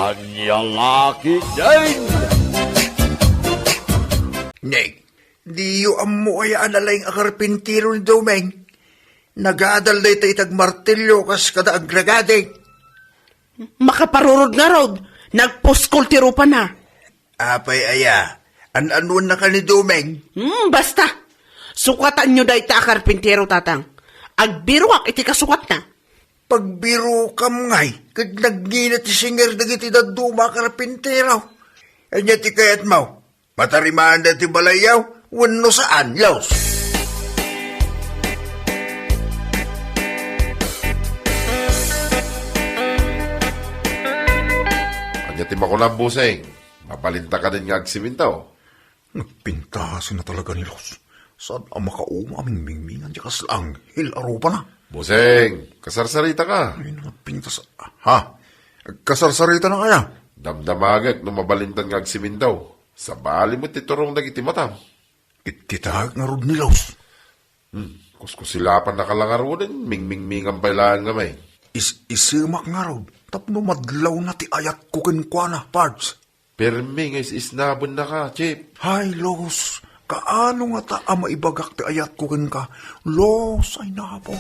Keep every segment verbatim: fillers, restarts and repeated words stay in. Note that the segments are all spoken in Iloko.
Ania la ketdin? Neng, diyo ammo aya a nalaing a karpintero ni Domeng? Nagadal dayta iti agmartilyo kas kada agragading. Makaparurod ngarud, nagpuskol ti rupana. Apay aya, an-annuannaka ni Domeng? Hmm, basta! Sukatanyo dayta a karpintero, Tatang. Agbiroak iti kasukatna. Pagbirokam ngay, ket nagngina ti singer dagiti dadduma a karpintero. Ania ti kayatmo? Matarimaanda ti balayyo wenno saan, Los? Ania ti makunam, Buseng? Mabalinta kadin nga agsiminto? Nagpintas na talaga ni Los. Saan a makauma a mingmingmingan ti kasla anghel a rupana? Buseng, kasarsarita ka. Ay, nagpintas. Ha? Kasarsarita na kaya? Damdamagek no mabalintan nga agsiminto. Sabali met ti turong dagiti matam. Ittitaek ngarud ni Los. Hmm, kuskusilapan na ka la ngaruden, mingmingmingan pay laeng ngamin. Is-isemak ngarud, tapno madlawna ti ayatko kenkuana, Pards. Permi nga is-isnabennaka, Chief. Hay, Los, kaano ngata a maibagak ti ayatko kenka? Los, ay napo.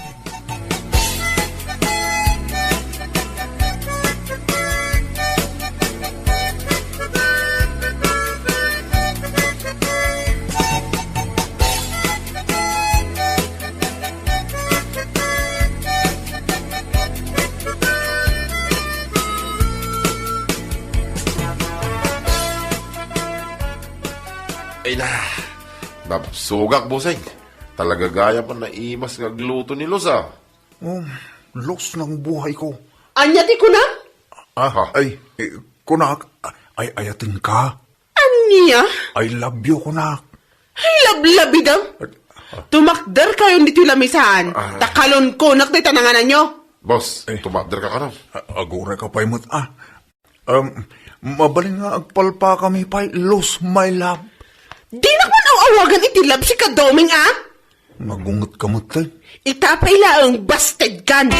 Ay na, nabsogak, Buseng. Talaga gayam a naimas nga agluto ni Los, a. Oh, Los ng buhay ko. Ania ti kuna? Ah, ha? Ay, eh, kunak, ay, ayaten ka. Ania? I love you, kunak. Ay, lablabidam. Ah. Tumakder kayon ditoy lamisaan. Ah. Ta kalon kunak dayta nangananyo. Boss, eh, tumakder ka kanon? Ah, aguray ka pay met, ah. Um, mabalin nga agpalpakami pay, Los, my love. Dinak man aw-awagan iti love si Kadoming, a? Nagunget ka met, tay. Ita pay laeng, basted kan.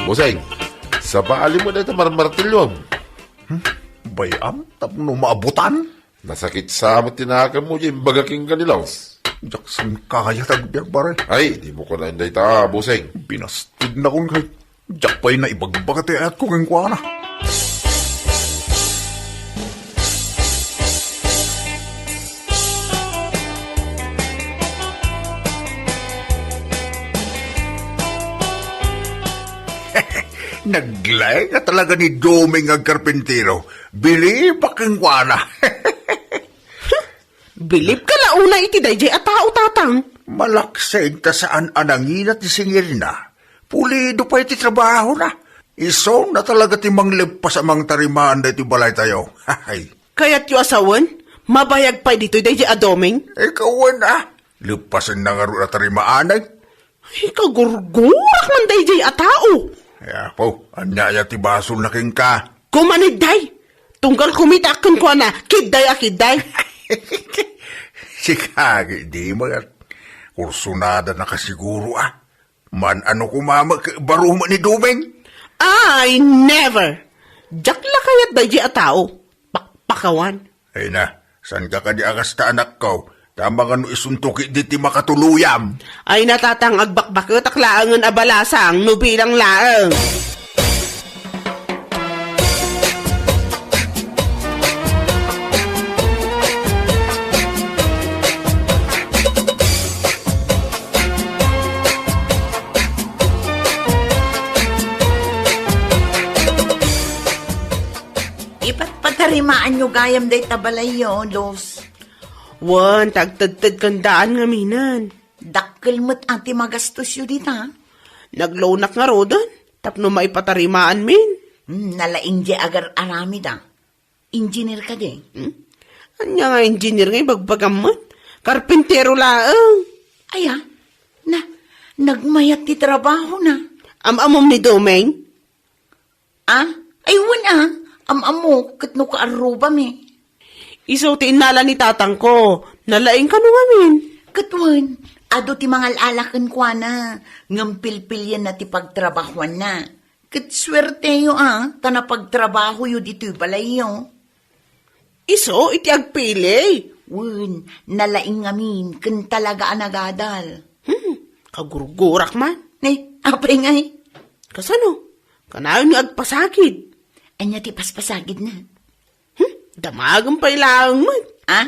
Buseng, sabali mo dayta marmartilyom. Hmm? Bay-am tapno maabutan? Nasakit sa met ti nakemmo, diay imbaga kenka ni Los. Diak saan kayat agbiag, pare. Ay, dimo kunaen dayta, Buseng. Binastidnakon kay diak pay naibagbaga ti ayatko kenkuana. Naglaeng a talaga ni Doming nga agkarpintero. Bilibak kenkuana. Bilib ka la unay iti daydiay a tao, Tatang. Malaksid ta saan a nangina ti singirna. Pulido pay ti trabahona. Isuna talaga ti mangleppas a mangtarimaan daytoy balaytayo. Hay. Kayatyo a sawen, mabayag pay ditoy daydiay a Doming? Ikawen a. Leppasenna ngarud a tarimaanay. Ay, kagurgurak man daydiay a tao. Ay, apo, ania aya ti basolna kenka? Kumanidday! Tunggal kumitaak kenkuana, kidday a kidday. Sika, di mo yan. Kursunada na ka siguro, ah. Man, ano kumama, baro mo ni Dumeng? Ay, never! Diak la kayat daydiay a tao. Pakpakawan. Ay na, saan ka kadi a kasta, anakko? Tama nga no isunto ketdi ti makatuluyam. Ay na, Tatang, agbakbaketak laengen a balasang no bilang laeng. Ipatpatarimaanyo gayam dayta balayyo, Los. Wen, ta agtedtedkandaan ngaminen. Dakkel met a ti magastosyo dita. Nagloanak ngaruden, tapno maipatarimaanmin. Hmm, nalaing diay agar-aramid a. Engineer kadi? Hmm? Ania nga engineer nga ibagbagam met? Karpintero laeng. Aya, na, nagmayat ti trabahona. Am-amom ni Domeng? Ah? Ay, wen a. Am-amok, ket no kaarrubami. Isu ti innala ni tatangko. Nalaing kano ngamin. Ket wen, adu ti mangal-ala kenkuana, ngem pilpilienna ti pagtrabahuanna. Ket suerteyo a, ta napagtrabahoyo ditoy balayyo. Isu iti agpili. Wen, nalaing ngamin ken talaga a nagadal. Hmm, kagurgurak man. Ne, apay ngay? Kasano? Kanayon nga agpasagid. Ania ti paspasagidna? Hmm, damagem pay laeng met. Ah?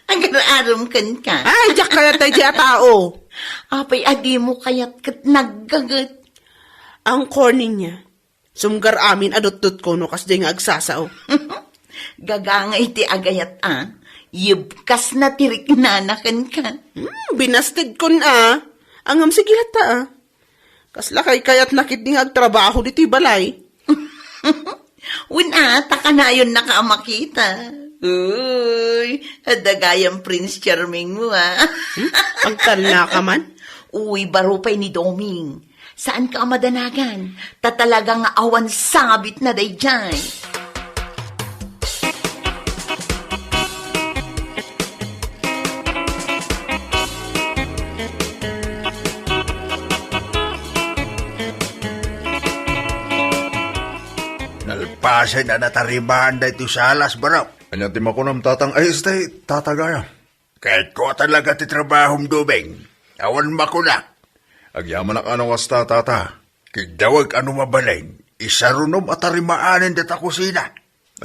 Agar-arom kenka. Ay, diak kayat daydiay a tao. Apay a dimo kayat ket naggaget. Ang corny niya. Sumgar amin a dutdutko no kasdiay nga agsasao. Gagangay ti agayat a, yebkasna ti riknana kenka. Hmm, binastedkon a. Angam sige latta a. Kasla kaykayatna ketdi nga agtrabaho ditoy balay. Wen a, ta kanayonnaka a makita. Uy, adda gayam Prince Charming mo a. Hmm? Agtalnaka man? Uy, baro pay ni Doming. Saanka a madanagan, ta talaga nga awan sabitna daydiay. Nalpasen a natarimaan daytoy salas, bro. Ania ti makunam, tatang? Ay, este, tatagaya. Kayatko a talaga ti trabahom, Doming. Awan makuna. Agyamanak a no kasta, tata. Kiddawek a no mabalin, isarunom a tarimaanen data kusina.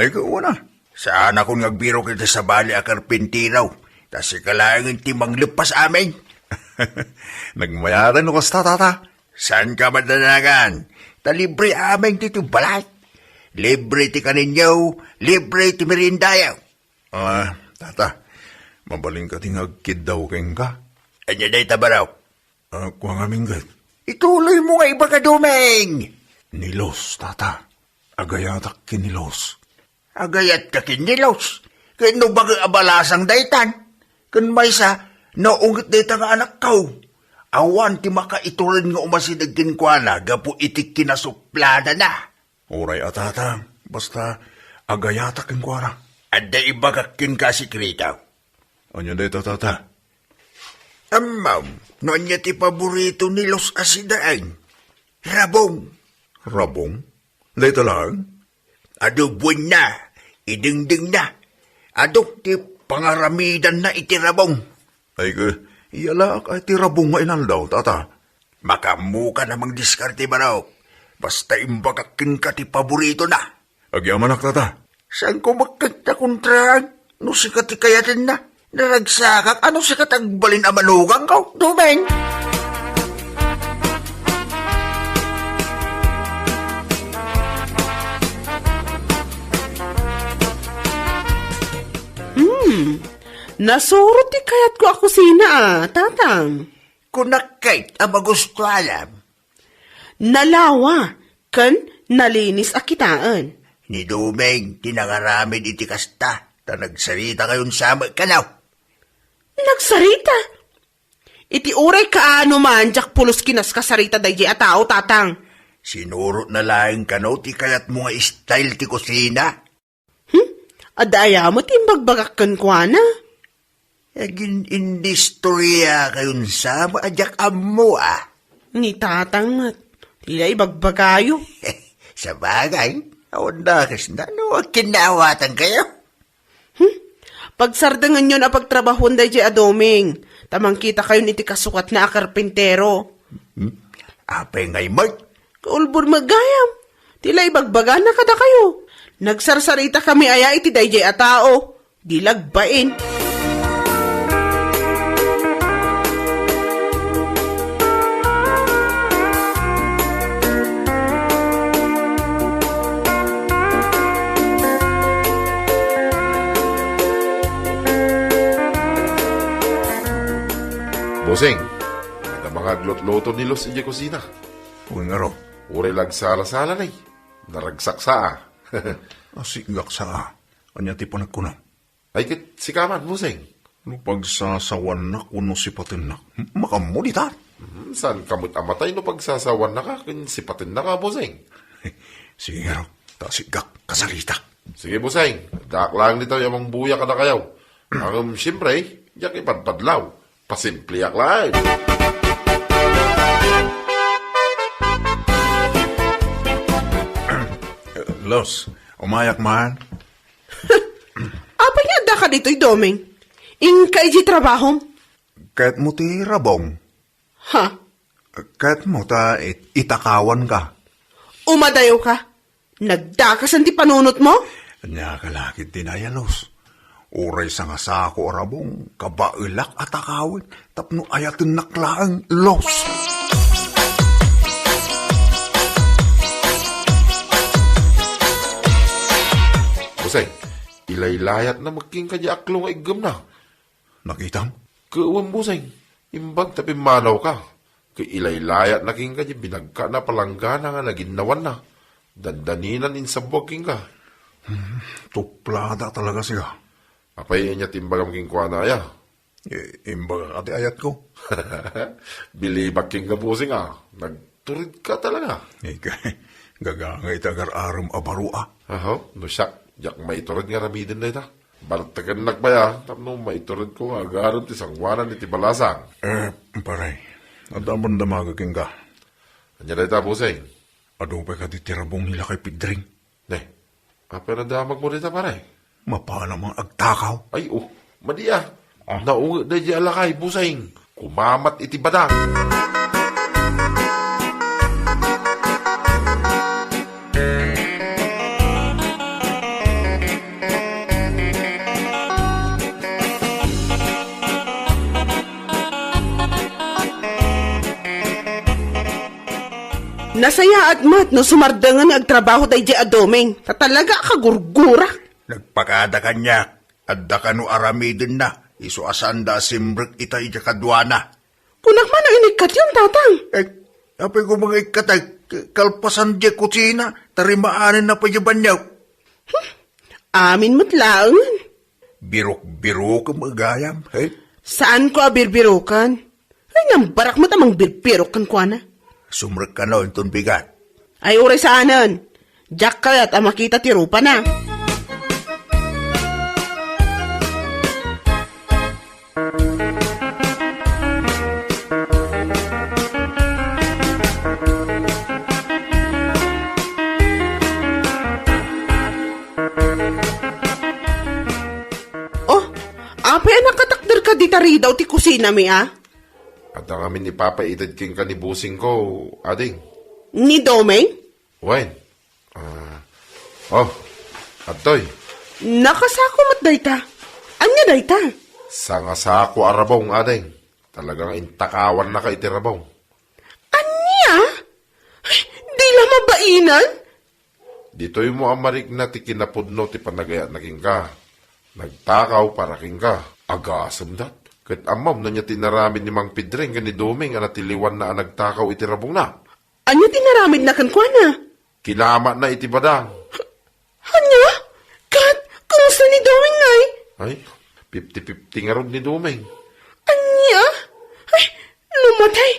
Ay, kawana. Saanakon nga agbirok iti sabali a karpintero, ta sika laengen ti mangleppas amin. Nagmayatan no kasta, tata. Saanka madanagan, ta libre amin ditoy balay. Libre ti kaninyo, libre ti meriendayo. Ah, tata, mabalinka ti nga agkiddaw kenka? Ania dayta, bro? Ah, kua ngamin ket. Ituloymo nga ibaga, Doming! Ni Los, tata. Agayatak ken ni Los. Agayatka ken ni Los? Ket no baga a balasang daytan? Ken maysa, naunget dayta nga anakko. Awan ti makaitured nga umasideg kenkuana gapu iti kinasuplanana. Uray a, tata, basta agayatak kenkuana. Adda ibagak kenka a sekreto. Ania dayta, tata? Ammom, no ania ti paborito ni Los a sidaen? Rabong. Rabong? Dayta laeng? Adu buenna, idengdengna. Adu ti pangaramidanna iti rabong. Ay, ka, iyalaak ay ti rabong nga inaldaw, tata. Makaammokan a mangdiskarte, barok. Basta imbagak kenka ti paboritona. Agyamanak, tata. Saan ko makita kontraan? No sika ti kayatenna, naragsakak a no sika ti agbalin a manugang ko, Doming. Hmm. Nasuro ti kayatko a kusina, a, tatang. Kunak ket a magustuanam. Nalawa ken nalinis a kitaen. Ni Doming ti nangaramid iti kasta, ta nagsarita kayon sa met kano. Nagsarita? Iti uray kaano man, diak pulos kinaskasarita daydiay a tao, tatang. Sinurotna laeng kano ti kayatmo nga style ti kusina. Hmm? Adda aya met ti imbagbagak kenkuana? Agin-indistorya kayon sa met a diak ammo, a. Ni tatang met, ti la ibagbagayo. Sabagay, awan dakesna no agkinnaawatangkayo. Hmm? Pagsardengenyon a pagtrabahuan daydiay a Doming, ta mangkitakayon iti kasukatna a karpintero. Hmm? Apay ngay met? Kaulbod met gayam. Ti la ibagbagana kadakayo. Nagsarsaritami aya iti daydiay a tao. Di lagbain. Boseng, adda mangaglutluto ni Los idiay kusina. Wen ngarud. Uray la agsala-sala, nay. Naragsaksa a. Asigak sa a. Ania ti panagkunam? Ay, ket sika man, Boseng. No pagsasawannak wenno sipatennak, hmm, makammo ditan. Hmm, saan ka met a matay no pagsasawannaka ken sipatennaka, Boseng? Sige ngarud, ta asigak, kasaritak. Sige, Boseng. Diak laeng ditoy a mangbuya kadakayo. Ngem, siempre, diak ipadpadlaw. Pasimpliak laeng. Los, umayak man. Apay nga adda ka ditoy, Doming? Inka iti trabahom? Ket mo ti rabong. Ha? Ket mo ta it-, itakawan ka. Umadayo ka. Nagdakasan ti panunot mo? Ania ka lakit ti nayalos. Uray sangasako a rabong, kabaelak a takawen, tapno ayatennak laeng, Los. Buseng, ilaylayat na met kenka di aklo nga iggemna. Nakitam? Wen, Buseng, imbag ta pimmanaw ka. Ket ilaylayat na kenka di binagka na palanggana nga naginnawanna. Dandaninan insabbuag kenka. Hmm, tuplada talaga siya. Apay ania ti imbagam kenkuana, aya? Eh, imbagak ti ayatko. Bilibak kenka, Buseng, a. Nagtured ka talaga. Eh, kay, gagangay ti agar-arem a baro, a. Aho, no siak, diak maitured nga aramiden dayta. Bartekennak pay, a, tapno maituredko nga agarem ti sangoanan iti balasang. Eh, pare, adda man damaga kenka. Ania dayta, Buseng? Adu pay kadi ti rabong ni Lakay Pedring? Ne, apay a nadamagmo dayta, pare? Mapana man agtakaw. Ay, oh, madi, a. Ah. Naunget daydi a lakay, Buseng. Kumamat iti badang. Nasayaat met no sumardengen nga agtrabaho daydi a Doming, ta talaga a kagurgura. Nagpakada kaniak, adda kano aramidenna, isu a saanda a simrek ita idiay kaduana. Kunak man no inikkatyon, Tatang. Eh, apay ko mga ikkatay, k-, kalpasan diay kusina, tarimaanenna pay diay banyaw. Hmm, amin met laengen. Birok-birokem gayam, eh? Saanko a birbiroken. Ay, nambarak met a mangbirbirok kenkuana. Sumrek kano inton bigat. Ay, uray saanen. Diak kayat a makita ti rupana. Oh, apay a nakatakder ka dita ridaw ti kusinami, a? Adda ngamin ipapaited kenka ni Busingko, ading. Ni Doming? Wen. Ah, oh, adtoy. Nakasako met dayta. Ania dayta? Sangasako a rabong, ading. Talagang intakawannaka iti rabong. Ania? Ay, di la mabainan? Ditoy mo a marikna ti kinapudno ti panagayatna kenka. Nagtakaw para kenka. Agasemdat. Ket ammom no ania ti inaramid ni Mang Pedring ken ni Doming a natiliwanna a nagtakaw iti rabongna? Ania ti inaramidna kenkuana? Kinamatna iti badang. Ania? Ket, kumusta ni Doming, ngay? Ay, fifty fifty ngarud ni Doming. Ania? Ay, no matay,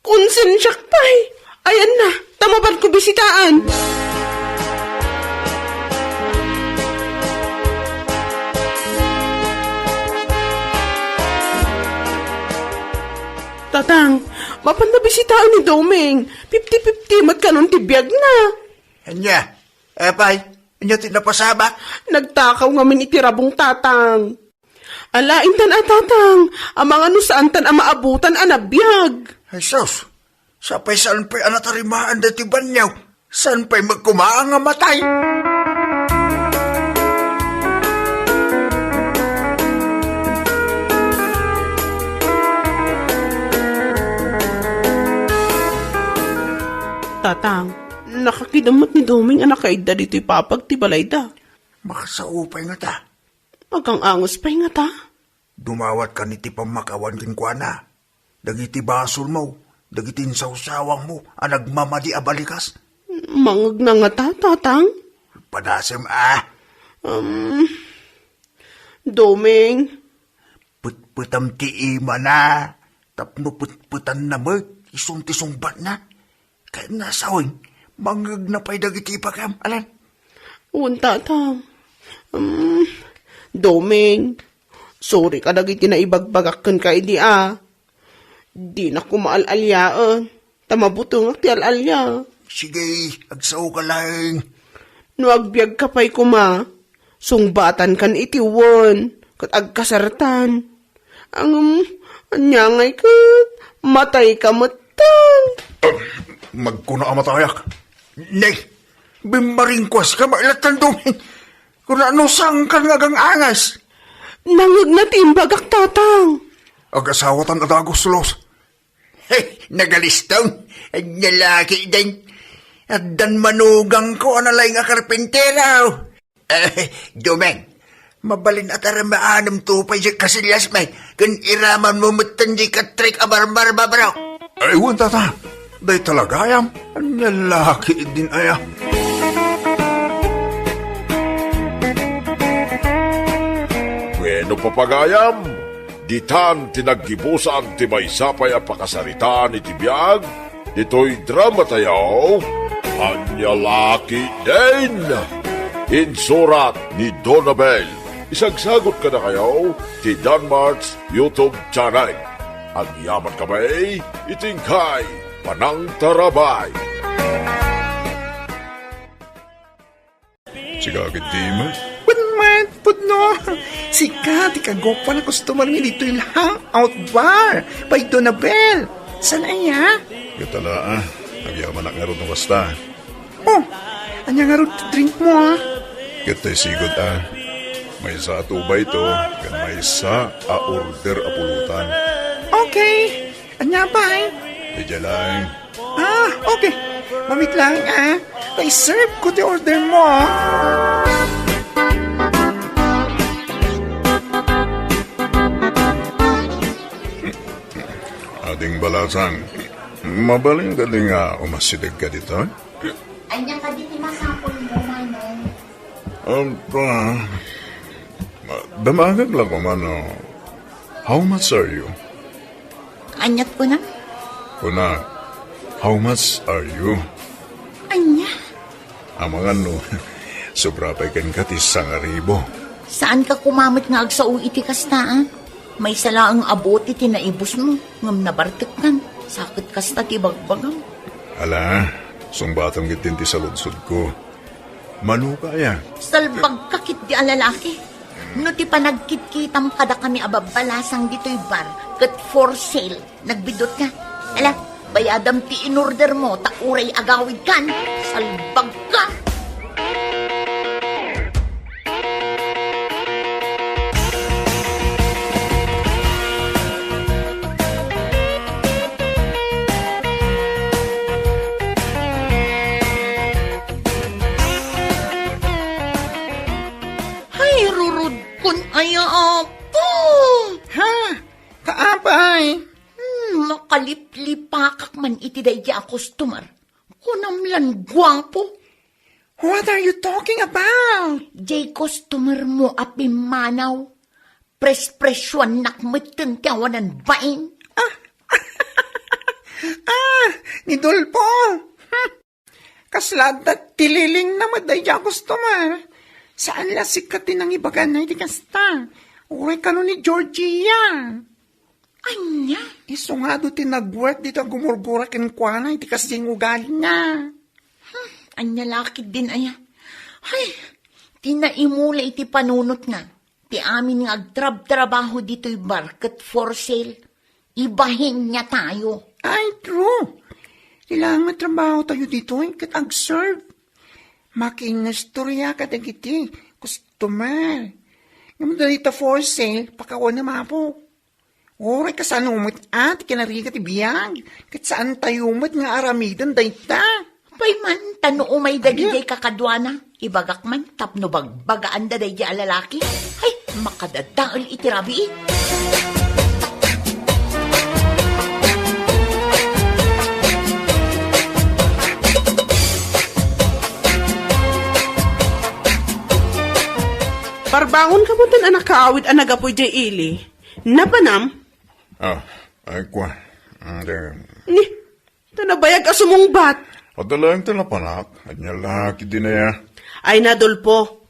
konsensiak pay. Ayanna, ta mapanko bisitaan. Tatang, mapanna bisitaan ni Doming. Fifty fifty met kanon ti biagna. Ania? Apay, ania ti napasamak? Nagtakaw ngamin iti rabong, Tatang. Ala, intan a, Tatang, amangan no saantan a maabutan a nabiag. Ay, sus! Sapay saan pay a natarimaan daytoy banyaw? Saan pay met koma a matay? Tatang, nakakidem met ni Doming a nakaidda ditoy papag ti balayda. Makasao pay ngata. Agang-angus pay ngata. Dumawat kan iti pammakawan kenkuana. Dagiti basolmo, dagiti insawsawangmo a nagmamadi a balikas. Mangegna ngata, Tatang? Padasem a. Um, Doming. Petpetam ti imana, tapno petpetanna met, isun ti sungbatna. Ket nasawen, mangngegna pay dagiti ibagam, Alan. Wen, Tatang. Hmm, Doming, sorry kadagiti naibagbagak kenka idi a. Dinak koma al-aliaen, ta mabutengak ti al-alia. Sige, agsaoka laeng. No agbiagka pay koma, sungbatankan iti wen, ket agkasartan. Ngem, ania ngay ket, matayka metten. Ah, magkuna a matayak. Nay, bimmaringkuaska, mailatan Doming. Kuna no sangkan nga agang-angas. Nangngegna ti imbagak, Tatang. Agasawatan a dagus, Los. Hey, nagaliston. Ania la ketdin. Addan manugangko a nalaing a karpintero. Eh, Doming, mabalin a tarem maanem to pay diay kasillas mi, ken iramanmo metten diay katrik a barbar, babaro. Ay, wen, Tata. Dayta la gayam. Ania la ketdin aya. Wenno, papagayam, ditan ti naggibusan ti maysa pay a pakasaritaan iti biag ditoy dramatayo, Ania la ketdin. Insurat ni Donabel. Isagsagot kadakayo ti Danmart's YouTube channel. Agyaman kami iti inkay panangtarabay. Sika ketdi met. Wen met, pudno. Sika ti kagupuan a customer mi ditoy Hangout Bar by Donabel. Saan aya? Ket ala, ah. Agyamanak ngarud no kasta. Oh, ania ngarud ti drink mo, ah? Ket tay sigud, ah. Maysa a two by two, ken maysa a order a pulutan. Okay. Ania pay? Idiay laeng. Ah, okay. Mamit laeng, ah. Ta i-serve ko ti order mo, ah. Ading balasang, mabalin kadi nga umasidegka ditoy? Ania kadi ti masapulmo, Manong? Um, pa, damagek la koma no, how much are you? Aniat kunam? Kuna, how much are you? Ania? Amangan no, sobra pay kenka ti sangaribu. Saanka koma met nga agsao iti kasta, a? Maysa laeng a bote ti naibusmo, ngem nabartekkan. Sa ket kasta ti bagbagam. Ala, sungbatam ketdin ti saludsodko. Manoka aya? Salbagka ketdi a lalaki. No ti panagkitkitam kadakami a babbalasang ditoy bar ket for sale, nagbidutka. Ala, bayadam ti inorder mo, ta uray agawidkan. Salbagka! Ay, rurudkon aya, Apo! Ha? Kaapay? Hmm, makaliplipakak man iti daydi a customer. Kunam lan guapo. What are you talking about? Jay customer mo a pimmanaw. Prespresyuannak metten ti awanan bain. Ah! Ah! Ni Dolpo! Hmm. Kasla adda ti lilingna met daydi a customer. Saan la sika ti nangibaganna iti kasta. Uray kano ni Georgia. Ania? Isu nga adu ti nagwork dita a gumurgura kenkuana iti kasdiay nga ugalina. Hmm, ania la ketdin aya? Ay, ti naimula iti panunotna. Ti amin nga agtrabtrabaho ditoy bar ket for sale. Ibahinna tayo. Ay, true. Kailangan nga trabaho tayo ditoy ket agserve. Makiinnistorya kadagiti customer. Ngem dayta for sale, pakawan na mapo. Uray kasano met a ti kinarigat ti biag, ket saan tayo met nga aramiden dayta. Apay man, ta no umay dagiti kakaduana, ibagak man tapno bagbagaanda daydi a lalaki. Ay, makadadael iti rabii. Parbangon ka met a nakaawid a nagapu idiay ili. Napanam? Ah, ay, kua. Ah, de- Ni, ta nabayag a sumungbat. Adda laeng ti napanak. Ania la ketdin aya? Ay, Adolfo.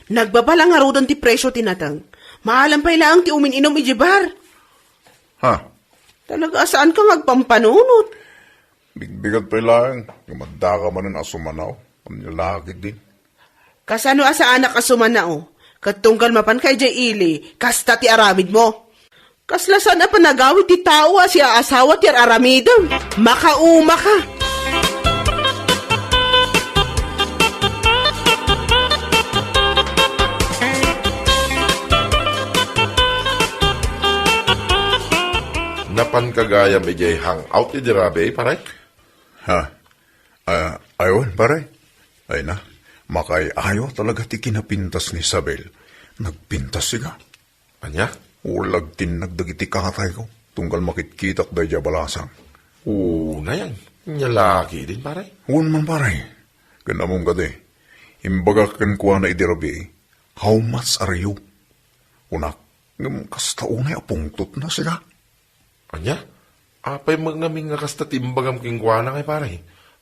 Nagbaba la ngaruden ti presio ti nateng. Maalam pay laeng ti umin-inum idiay bar. Ha? Talaga a saanka nga agpampanunot. Bigbigat pay laeng, nga maddaka manen a sumanaw. Ania la ketdin? Kasano a saanak a sumanaw? Ket tunggal mapanka idiay ili, kasta ti aramidmo. Kasla saan a panagawid ti tao a siaasawa ti ar-aramidem. Makaumaka. Napanka gayam idiay hangout idi rabii, pare? Ha? Ah, aywan, pare. Ay na, makaay-ayo talaga ti kinapintas ni Isabel. Nagpintas, siga. Ania? Ulag tinnag dagiti katayko, tunggal makitkitak daydiay a balasang. Oo, nayan. Ania la ketdin, pare? Wen man, pare. Ken ammom kadi, imbagak kenkuana idi rabii, "How much are you?" Kunak, ngem kasta unay a pungtotna, siga. Ania? Apay met ngamin nga kasta ti imbagam kenkuana, ngay pare?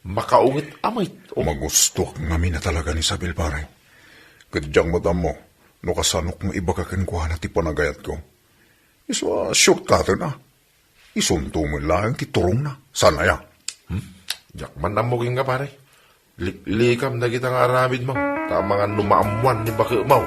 Makaunget a met. O, magustoak ngamin a talaga ni Isabel, pare. Ket diak met ammo no kasanok nga ibaga kenkuana ti panagayatko. Isu a shortcutten a. Isunto met laeng ti turongna. Saan aya? Hmm? Diak man ammo kenka, pare. Liklikam dagita nga aramidmo, ta amangan no maammoan ni baketmo.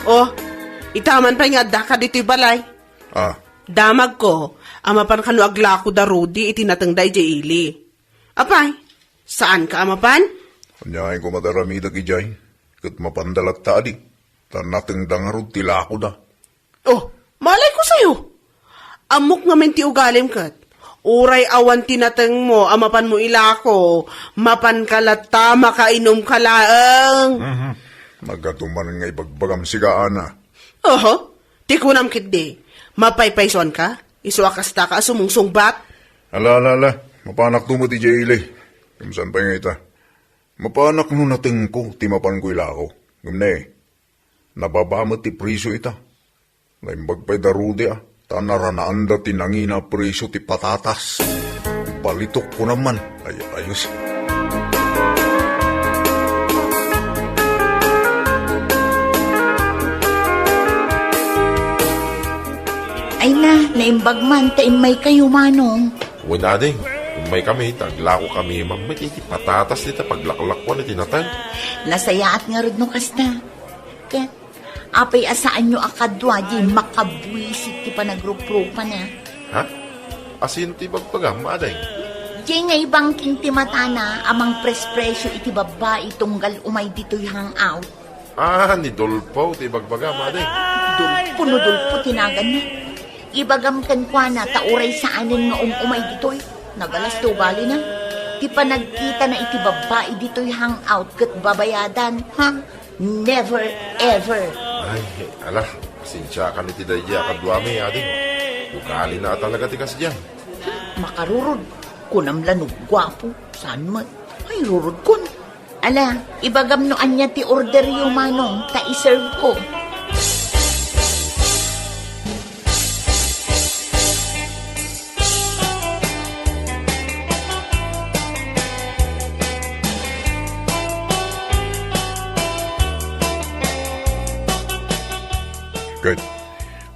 Oh, ita man pay nga addaka ditoy balay. Ah. Damagko a mapan kano aglako da Rudy iti natengda idiay ili. Apay, saanka a mapan? Aniaenko met a aramidek idiay, ket mapanda latta adi, ta natengda ngarud ti lakoda. Oh, malay ko sayo. Ammok ngamin ti ugalim ket. Uray awan ti natengmo a mapanmo ilako, mapanka latta, makainumka laeng. Mhm. Nagadu man nga ibagbagam, siga, Ana. Oho, ti kunam ketdi, mapaypaysuanka? Isu a kastaka a sumungsungbat? Ala, ala, ala. Mapanakto met idiay ili. Ngem saan pay nga ita? Mapanak no natengko ti mapanko ilako. Ngem ne, nababa met ti presio ita. Naimbag pay da Rudy a, ta naranaanda ti nangina a presio ti patatas. Balitok kunam man. Ay, ayos. Ay na, naimbag man ta immaykayo, Manong. Wen, ading, immaykami, ta aglakokami man met iti patatas dita paglaklakkuan iti nateng. Nasayaat ngarud no kasta. Ket, apay a saanyo a kadua diay makabuisit ti panagrupropana? Ha? Asino ti ibagbagam, ading? Diay nga ibangking ti matana a mangprespresyo iti babbai tunggal umay ditoy hangout. Ah, ni Dolpo ti ibagbagam, ading. Dolpo no Dolpo ti naganna. Ibagam kenkuana ta uray saanen nga um-umay ditoy. Nagalas ti ugalina. Ti panagkitana iti babbai ditoy hangout ket babayadan, ha? Never ever. Ay, ala, pasensiakan iti daydiay a kaduami, ading. Ugalina a talaga ti kasdiay. Makarurod, kunam la no guapo, saan met. Ay, rurodkon. Ala, ibagam no ania ti orderyo, Manong, ta iserveko. Ket,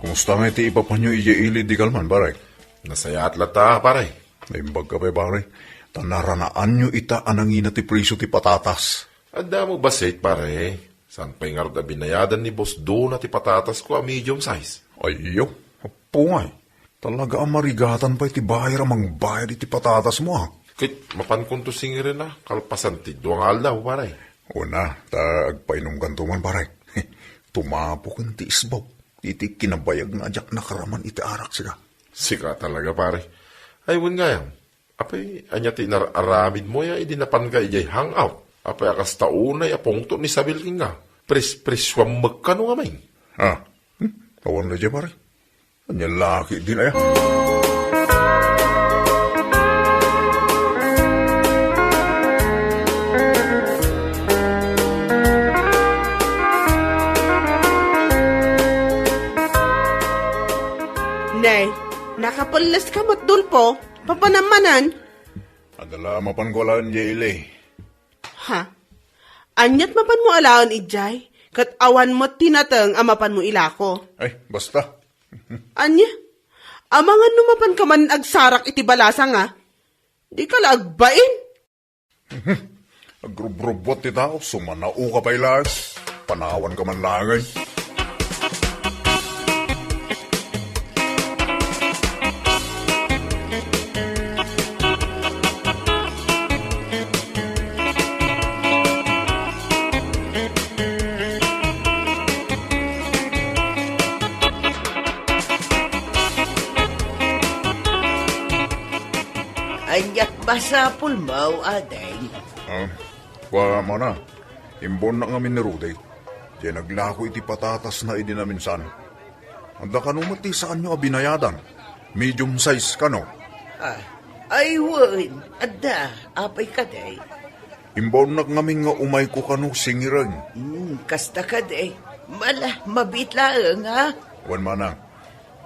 kumusta ngay ti ipapanyo idiay ili di kalman, pare? Nasayaat latta, pare. Naimbagka pay, pare. Ta naranaanyo ita a nangina ti presio ti patatas. Adda mo bassit, pare. Saan pay ngarud a binayadan ni Boss Dona ti patatasko a medium size? Ayyo, appo ngay. Talaga a marigatan pay ti buyer a mangbayad iti patatasmo, a. Ket mapankonto singiren a kalpasan ti dua nga aldaw, pare. Una, ta agpainumkanto man, pare. Tumapoken ti isbaw iti kinabayag nga diak nakaraman iti arak, sika. Sika talaga, pare. Ay, wen gayam. Apay, ania ti inar-aramidmo ya idi napanka idiay hangout? Apay a kasta unay a pungtot ni Isabel kenka? Pres-, pressuam met kano ngamin? Ah, hmm? Awan la diay, pare. Ania la ketdin aya? Ay, nakapelles ka met, Dolfo. Papanam manen? Adda la mapanko alaen, Jay Eli. Ha? Aniat mapanmo alaen idiay? Ket awan met ti nateng a mapanmo ilako. Ay, basta. Ania? Amangan no mapanka man agsarak iti balasang, a? Dika la agbain. Agrubrubuat ti tao, sumanaoka pay laeng. Panawanka man laeng, ay. Aniat masapulmo, ading? Ah, kua, mana, imbaonnak ngamin ni Rudy. Diay naglako iti patatasna idi naminsan. Adda kano met ti saanyo a binayadan? Medium size kano? Ah, ay, wen, adda. Apay kadi? Imbaonnak ngamin nga umayko kano singiren. Hmm, kasta kadi. Mala, mabiit laeng, ha? Wen, manang.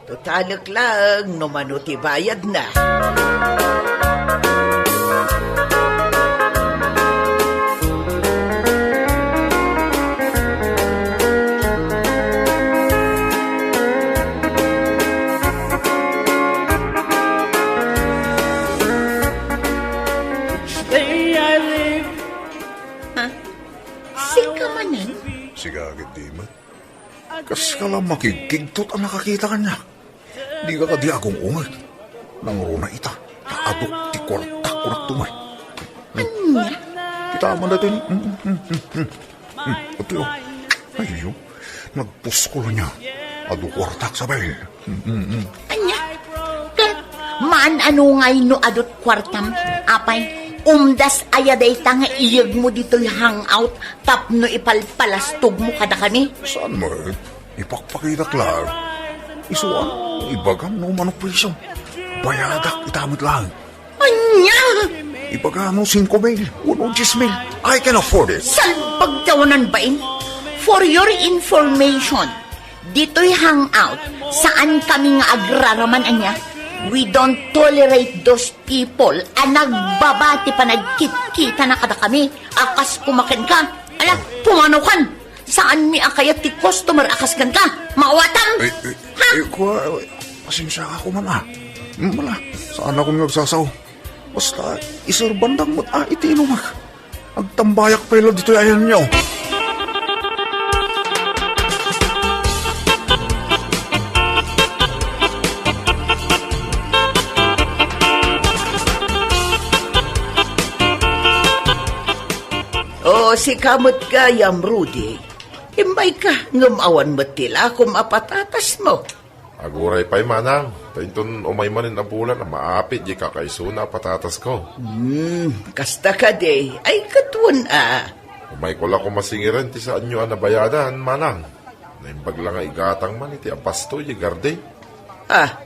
Tutalek laeng no mano ti bayadna. Stay, I live. Ha? Sika manen? Sika, agiddimet. Kaska la makigkigtot a nakakita kaniak. Dika kadi agung-ungeg. Nangruna ita, ta aduk ti kuartak, kunak tumay. Ania? Kita man datoy ni, mm, mm, mm, mm, mm. Mm, atoy, oh. Ay, oh. Nagpuskol ania. Adu kuartak, sabay. Mm, mm, mm. Ania? Ket, maan-ano ngay no adut kuartam? Apay, umdas aya dayta nga iyegmo ditoy hangout tapno ipalpalastogmo kadakami? Saan met? Ipakpakitak laeng. Isu a, ibagam no umano presio. Bayadak ita met laeng. Ania? Ibagam no singko mil, wenno dies mil. I can afford it. Salbag ti awanan bain. For your information, ditoy hangout, saan kami nga agraraman, ania? We don't tolerate those people a nagbaba ti panagkitkitana kadakami a kas kumaken ka. Ala, pumanaw kan. Saanmi a kayat ti customer a kas kenka. Maawatam! Ay, ay, Ha? Ay, kua, ay, pasensiaka koma, a. Mala, saanakon nga agsasao. Basta, iserbandak met, a, iti inumak. Agtambayak pay la ditoy ayanyo. O, sika met gayam, Rudy. Immayka, ngem awan met ti lakom a patatasmo. Aguray pay, manang, ta inton umay manen a bulan a maapit diay kakaisuna a patatasko. Hmm, kasta kadi, ay ket wen a. Umayko la koma singiren ti saanyo a nabayadan, manang. Naimbag la nga igatang man iti apasto diay garden. Ah,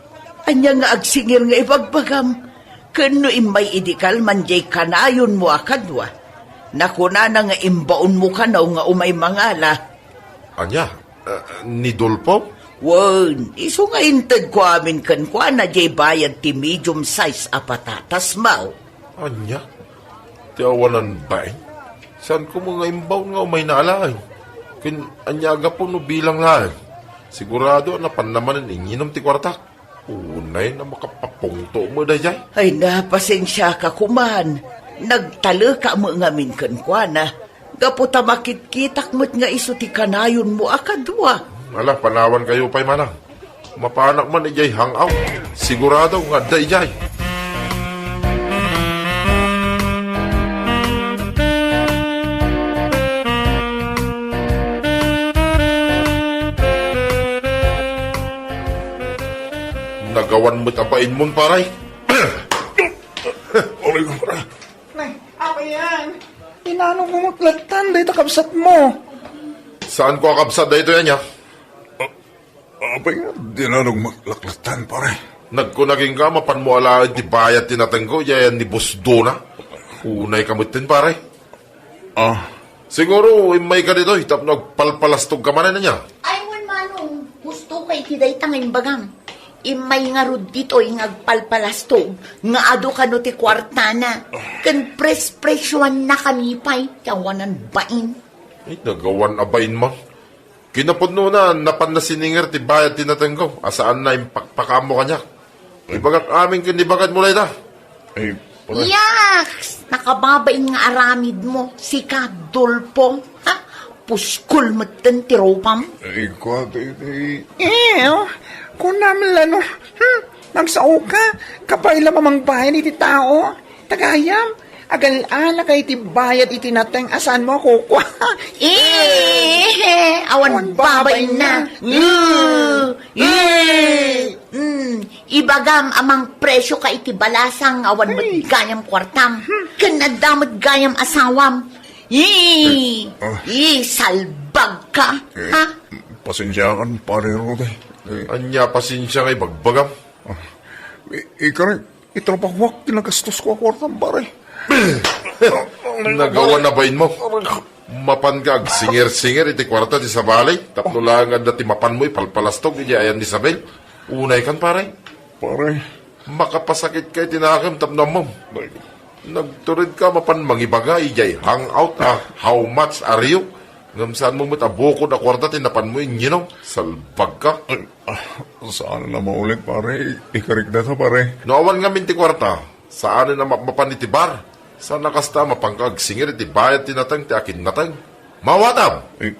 ania nga agsingir nga ibagbagam? Ken no immay idi kalman diay kanayonmo a kadua, nakunana nga imbaonmo kano nga umay mangala. Ania? Eh, ni Dolfo? Wen, isu nga intedko amin kenkuana diay bayad ti medium size a patatasmo. Ania? Ti awanan bain? Saanko met nga imbaon nga umayna alaen? Ken ania a gapu no bilang laeng? Sigurado a napanna manen inginom ti kuartak. Unay a makapapungto met daydiay. Ay, na, pasensiaka koman. Nagtaleka met ngamin kenkuana. Gapu ta makitkitak met nga isu ti kanayonmo a kadua. Ala, panawankayo pay, manang. Mapanak man idiay hangout. Sigurado nga adda idiay. Nagawan met a bainmon, pare. Uloy ko, pare. Nay, apay yan? Inanogmo met lattan dayta kabsatmo. Saanko a kabsat daytoy, ania? Apay nga, dinanogmo met lattan, pare. Nagkuna kenka, mapanmo alaen ti bayad ti natengko, idiay ni Boss Dona. Unayka metten, pare. Ah. Siguro, immayka ditoy, tapno agpalpalastogka manen, ania? Ay, wen, manong, gustoka iti dayta nga imbagam. Immay ngarud ditoy nga agpalpalastog nga adu kano ti kuartana. Ken pres-presuannakami pay ti awanan bain. Ay, nagawan a bain man. Kinapudnona, napanna sininger ti bayad ti natengko, a saanna impakpakaammo kaniak. Ibagak amin ken ibagad mo layda. Ay, pare. Yaks! Nakababain nga aramid mo, sika, Dolpo. Ha? Puskol metten ti ropam. Ay, kwa, ti, ti. Eh, oh, kunam la no. Hmm, nagsao ka. Kabay la mamangbayan iti tao. Tagayam, agal-ala kay ti bayad iti nateng a saan mo a kukua. Eh, awan. Awan babain na. Babain na. Mm. Eh. Mm. Ibagam a mangpresyo ka iti balasang awan met gayam kuartam. Ken adda met gayam asawam. Ih! Eh, ah. Ih, salbag ka, eh, ha? Pasensiakan, Pare Rudy. Eh. Ania pasensia nga ibagbagam? Ah. I-, ikari, itrabahuak ti nagastosko a kuartam, pare. Nagawan a bain mo. Mapan ka agsinger-singer iti kuarta ti sabali, tapno laeng adda ti mapanmo ipalpalastog iti ayan ni Isabel. Unay kan, pare. Pare. Makapasakit ka iti nakem tapno ammom. Ay. Nagtured ka mapan mangibaga idiay hangout a how much are you? Ngem saan mo met a bukod a kuarta ti napanmo inyinum? Salbag ka. Ay, ah, saan na maulit, pare. Ikarik data, pare. No awan ngamin ti kuarta, saan na mapmapan iti bar? Saan a kasta mapanka agsinger iti bayad ti nateng ti akin nateng? Mawatam! Eh.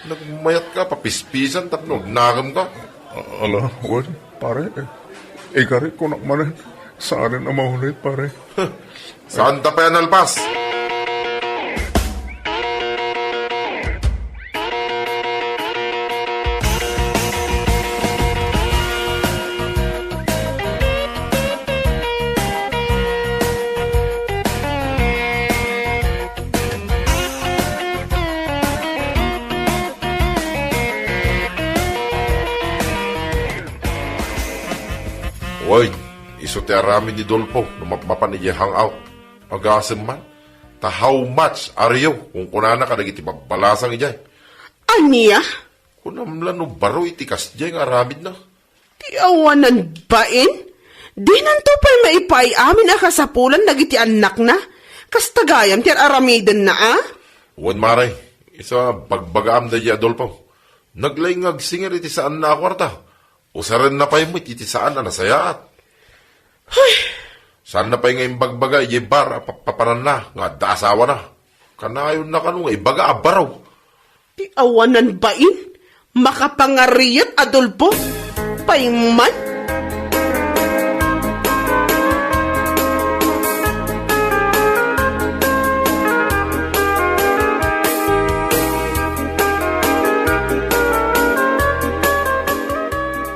Nagmayat ka, papispisan tapno agnakem ka. A-, ala, wen, pare. Eh, ikari, kunak manen. Saan a maulit, pare. Saan ta pay a nalpas? Wen, isu ti aramid ni Dolpo no mapmapan idiay hangout. Agasem man, ta how much are you? Kunkunana kadagiti babbalasang idiay. Ania? Kunam la no baro iti kasdiay nga aramidna. Ti awanan bain? Dinanto pay maipaay amin a kasapulan dagiti annakna. Kasta gayam ti ar-aramidenna, a? Wen, mare, isu a bagbagaam daydi Adolfo. Naglaing nga agsinger iti saanna a kuarta. Usarenna pay met iti saan a nasayaat. Ay! Saanna pay nga imbagbaga idiay bar a papapananna nga adda asawana. Kanayonna kano nga ibaga a baro. Ti awanan bain, makapangariat a Adolfo. Pay man.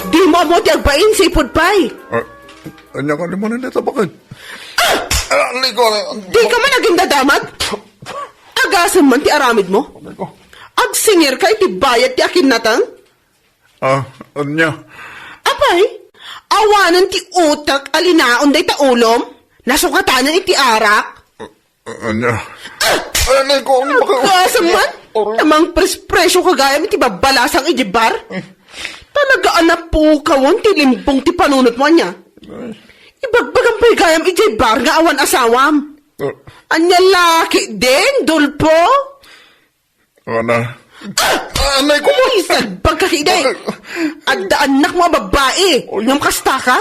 Dimo ammo ti agbain, sipud pay. Ah, ania kadi manen dayta baket? Ah! Ah, Nico, Dika man agindadamag? Agasem man ti aramidmo? Nico. Agsinger ka iti bayad ti akin nateng? Ah, ania? Apay, awanen ti utek a linaon dayta ulom? Nasukatanen iti arak? Ah, ania? Ah! Anay ko, ang baka- Agasem man? Aray. Namang pres-presyo ka gayam iti babbalasang iti bar? Eh. Talaga a napukawon ti limbong ti panunotmo, ania? Ay. Ibagbagam pay gayam iti bar nga awan asawam. Ah. Ania la ketdin, Dolfo? Ana. Ah! Anay ko, ma- Isalbag ka ketdi. Bakit? Adda annakmo a babbai. Oy. Ngem kasta ka?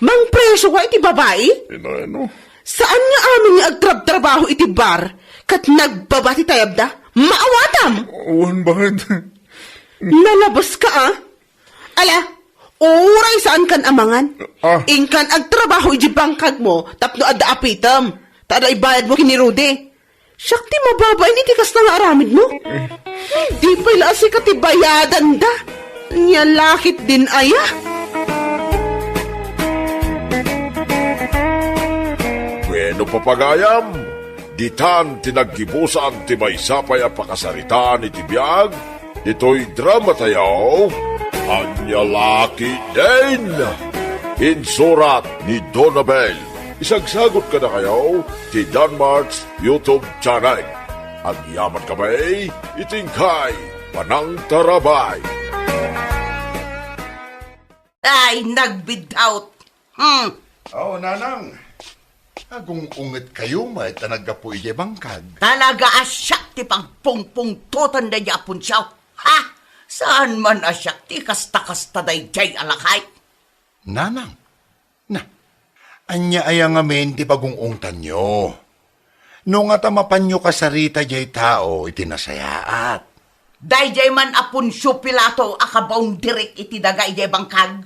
Mangpresyo ka iti babai? Ina, ano? Saan nga amin nga agtrabtrabaho iti bar ket nagbaba ti tayabda? Maawatam! Wen, bakit? Nalabas ka, a? Ala, uray saan kan amangan. Ah. Inkan agtrabaho iti bangkagmo tapno adda apitem. Ta adda ibayadmo ken ni Rudy. Siak ti mababain iti kasta nga aramidmo. Di pay la a sika ti bayadanda. Ania la ketdin aya? Bueno, papagayam, ditan ti naggibusan ti maysa pay a pakasaritaan iti biag ditoy drama tayo, Ania la ketdin? Insurat ni Donabel. Isagsagot kadakayo ti Danmart's YouTube channel. Agyaman kami iti inkay panangtarabay. Ay, nagbiddawt. Hmm. Oh, nanang. Agung-ungetkayo met a naggapu idiay bangkag. Talaga a siak ti pagpungpungtotan daydiay a Poncio. Ha? Saan man a siak ti kasta-kasta daydiay a lakay? Nanang, na, ania aya ngamin ti pagung-ungtanyo? No ngata mapanyo kasarita diay tao iti nasayaat. Daydiay man a Poncio Pilato a kabounderik iti daga idiay bangkag,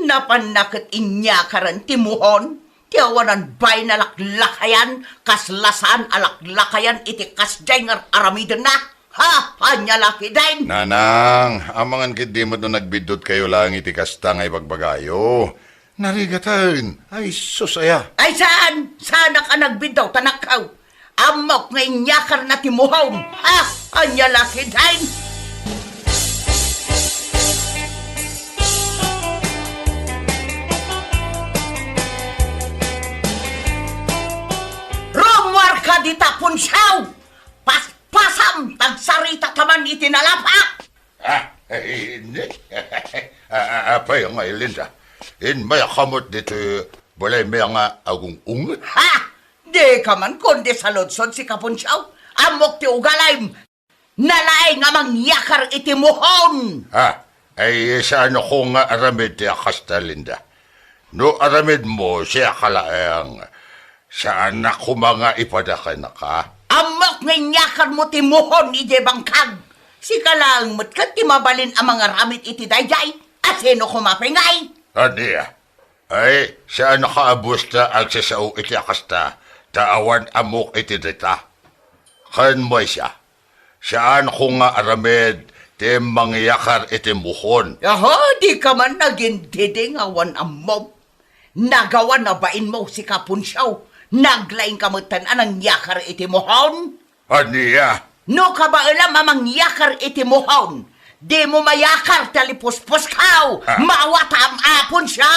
napanna ket inyakaren ti muhon ti awanan bain a laklakayan, kasla saan a laklakayan iti kasdiay nga ar-aramidenna. Ha? Ania la ketdin? Nanang, amangan ketdi met no nagbiddutkayo laeng iti kasta nga ibagbagayo. Narigaten. Ay, sus, aya. Ay, saan? Saanak a nagbiddawt, anakko. Ammok nga inyakarna ti muhon. Ha? Ania la ketdin? Rummuarka dita, Poncio! Paspasam, ta agsaritaka man iti nalapa! Ah, eh, ni-, ah, ah, apay nga Linda? Inmayakam met ditoy balaymi nga agung-unget? Ha? Dika man kundi saludsod, sika, Poncio. Ammok ti ugalim. Nalaing a mangyakar iti muhon. Ha? Ay, saanko nga aramid ti a kasta, Linda. No aramidmo, siak laeng. Saanak koma nga ipada kenka. Ammok nga inyakarmo ti muhon idiay bangkag. Sika laeng met ket ti mabalin a mangaramid iti daydiay. A sino koma pay ngay? Ania? Ay, saanka a busta agsasao iti a kasta, ta awan ammok iti dayta. Ken maysa, saanko nga aramid ti mangyakar iti muhon. Aha, dika man nagintindi nga awan ammom. Nagawan a bainmo, sika, Poncio. Naglaingka metten a nangyakar iti muhon. Ania? No kabaelam a mangyakar iti muhon, dimo mayakar ti lipuspusko. Ah. Maawatam a, Poncio!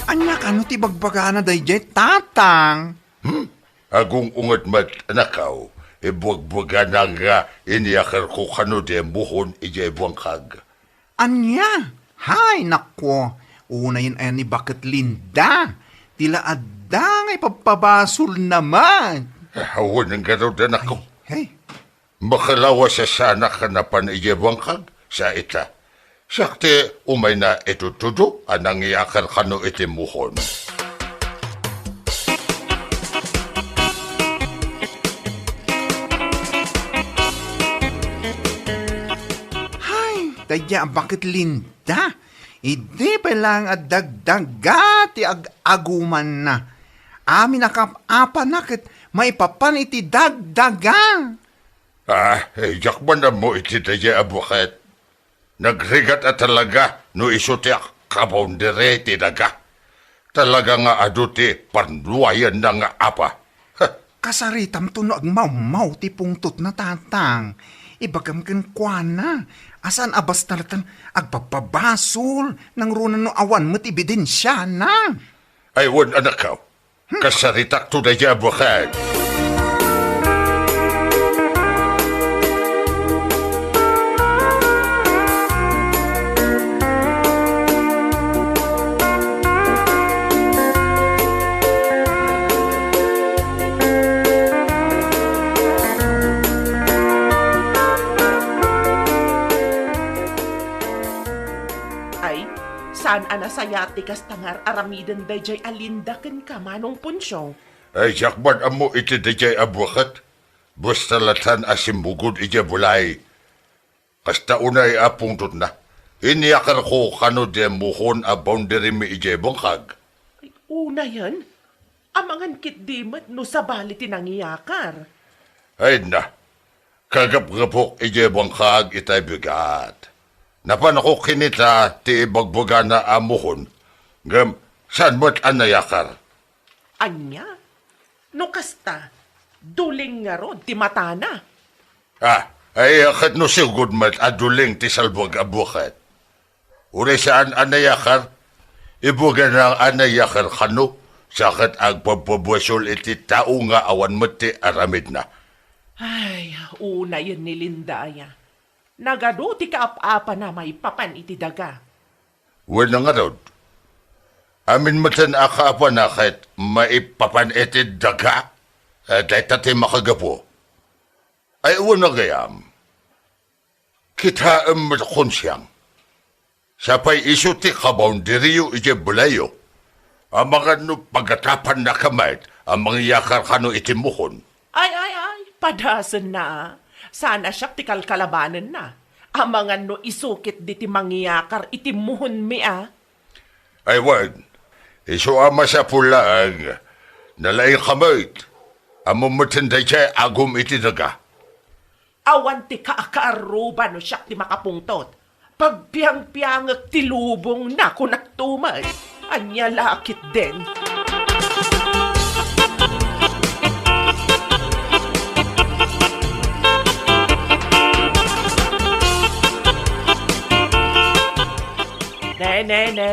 Ania kano ti bagbagana daydiay, Tatang? Hmm? Agung-unget met, anakko, ibuagbagana nga inyakarko kano diay muhon idiay bangkag. Ania? Hay, naku, unayen aya ni Baket Linda. Ti la adda nga ipabpabasolna met. Ah, wen ngarud, anakko. Ay, hey. Makalawas a saanak a napan idiay bangkag, sa ita. Siak ti umayna itudtudo a nangyakar kano iti muhon. Hay, daydiay a Baket Linda. Idi pay laeng a dagdaga ti ag-agumanna. Amin a kaap-apana ket maipapan iti dagdaga. Ah, eh, diak man ammo iti daydiay a Baket. Nagrigat a talaga no isu ti ak-, kaboundary ti daga. Talaga nga adu ti parnuayanna nga apa. Heh. Kasaritamto no agmawmaw ti pungtotna, Tatang. Ibagam kenkuana a saan a basta latta agpabpabasol, nangruna no awan met ebidensiana. Ay, wen, anakko. Kasaritakto daydiay a Baket. Ay, saan a nasayaat ti kasta nga ar-aramiden daydiay a Linda kenka, Manong Poncio. Ay, diak man ammo iti daydiay a Baket. Basta lattan a simmugod idiay balay. Kasta unay a pungtotna. Inyakarko kano diay muhon a boundarymi idiay bangkag. Ay, unayen? Amangan ketdi met no sabali ti nangyakar. Ay na, kagapgapok idiay bangkag itay bigat. Napanko kinita ti ibagbagana a muhon, ngem saan met a nayakar. Ania? No kasta, duling ngarud ti matana. Ah, ay, ket no sigud met a duling ti salbag a Baket. Uray saan a nayakar, ibagana a nayakar kano, Sa ket agpabpabuesol iti tao nga awan met ti aramidna. Ay, unayen ni Linda aya. Nagadu ti kaap-apana maipapan iti daga. Wen ngarud, amin metten a kaapana ket maipapan iti daga? Eh, dayta ti makagapu. Ay, wen gayam. Kitaem met, Konsiang. Sapay isu ti kaboundaryyo idiay balayyo. Amangan no pagatapannaka met a mangyakar kano iti muhon. Ay, ay, ay, padasenna, a. Saan a siak ti kalkalabanenna. Amangan no isu ketdi ti mangyakar iti muhonmi, a. Ay wen, isu a masapul laeng, nalaingka met. Ammom metten daydiay agum iti daga. Awan ti kaakaarruba no siak ti makapungtot. Pagpiangpiangek ti lubongna, kunakto met. Ania la ketdin? Ne, ne, ne.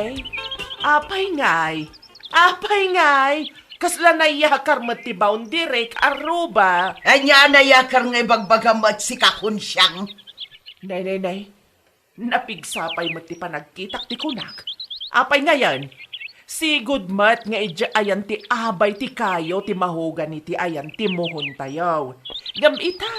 Apay ngay? Apay ngay? Kasla nayakar met ti boundary, kaarruba. Ania a nayakar nga ibagbagam met, sika, Konsiang? Ne, ne, ne. Napigsa pay met ti panagkitak ti kunak. Apay ngayen? Sigud met nga idiay ayan ti abay ti kayo ti mahogani ti ayan ti muhontayo. Ngem ita,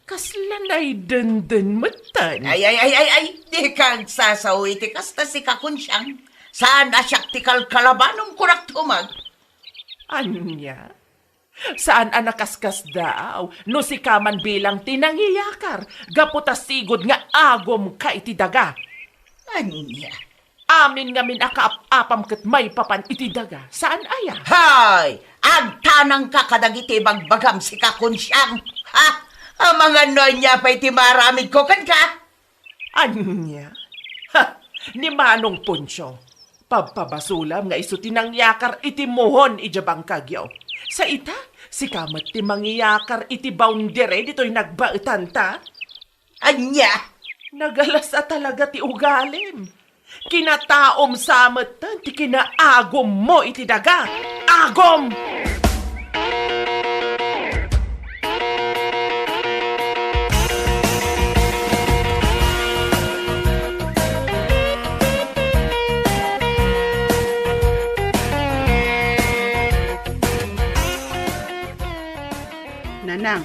kasla naydenden metten. Ay, ay, ay, ay, ay, dika agsasao iti kasta, sika, Konsiang. Saan a siak ti kalkalabanom, kunak tumak. Ania? Saan a nakaskasdaaw no sika man bilang ti nangiyakar gapu ta sigud nga agumka iti daga. Ania? Amin ngamin a kaap-apam ket maipapan iti daga. Saan aya? Hay! Agtanangka kadagiti ibagbagam, sika, Konsiang. Ha? Amangan no ania pay ti maaramidko kenka? Ania? Ha! Ni Manong Poncio, pabpabasolam nga isu ti nangyakar iti muhon idiay bangkagyo. Sa ita, sika met ti mangiyakar iti boundary ditoy nagbaetanta? Ania? Nagalas a talaga ti ugalim. Kinataom sa metten ti kinaagummo iti daga. Agum! Nanang,